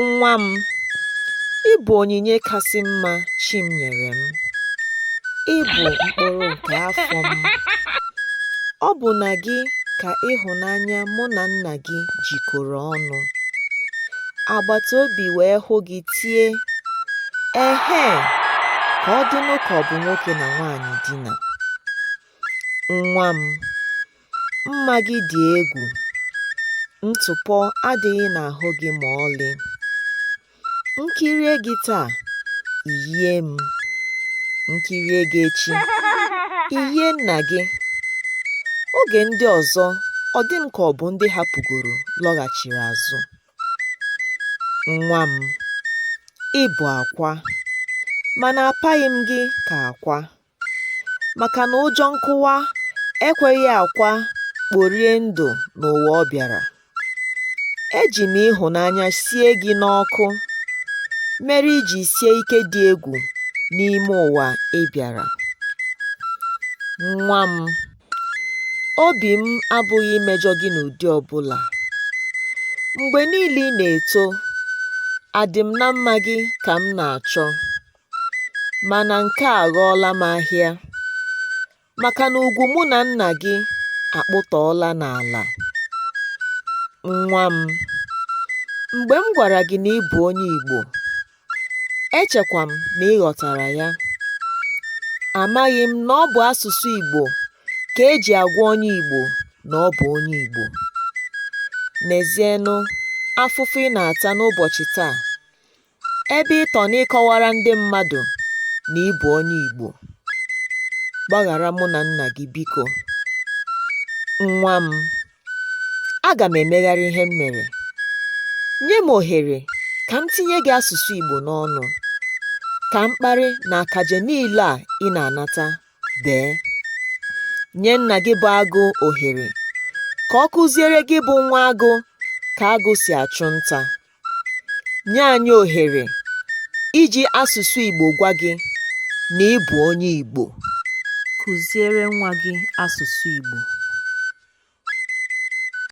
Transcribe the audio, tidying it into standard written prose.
Nwa m, ị bụ onyinye kasị mma Chi m nyere m. Ị bụ mkpụrụ nke afọ m. Ọ bụ na gị ka ịhụnanya mụ na nna gị jikọrọ ọnụ. Agbataobi wee hụ gị tie, "Ehee, ka ọ dịnụ ka ọ bụ nwoke na nwaanyị dina." Nwa m, mma gị dị egwu. Ntụpọ adịghị n'ahụ gị ma ọlị. M kirie gị taa, i yie m. M kirie gị echi, i yie nna gị. Oge ndị ọzọ, ọ dị m ka ọ bụ ndị hapụgoro lọghachiri azụ. Nwa m, ị bụ akwa, mana apaghị m gị ka akwa. Maka na ụjọ nkụwa ekweghị akwa kporie ndụ n'ụwa ọ bịara. Eji m ịhụnanya sie gị n'ọkụ mere i ji sie ike dị egwu n'ime ụwa ị bịara. Nwa m, obi m abụghị imejọ gị n'ụdị ọbụla. Mgbe niile ị na-eto, adịm na mma gị ka m na-achọ. Mana nke a aghọọla m ahịa, maka na ugwu mụ na nna gị akpụtọọla n'ala. Nwa m, mgbe m gwara gị na ị bụ onye Igbo, echekwa m na ị ghọtara ya. Amaghị m na ọ bụ asụsụ Igbo ka e ji agwa onye Igbo na ọ bụ onye Igbo. Nezienụ afụfụ ị na-ata n'ụbọchị taa ebe ị tọ n'ịkọwara ndị mmadụ na ị bụ onye Igbo. Gbaghara mụ na nna gị biko. Nwa m, aga m emegharị ihe m mere. Nye m ohere ka m tinye gị asụsụ Igbo n'ọnụ, ka mkparị na akaje niile a ị na-anata bee. Nye nna gị bụ agụ ohere ka ọ kụziere gị bụ nwa agụ ka agụ si achụ nta. Nye anyị ohere iji asụsụ Igbo gwa gị na ị bụ onye Igbo. Kụziere nwa gị asụsụ Igbo.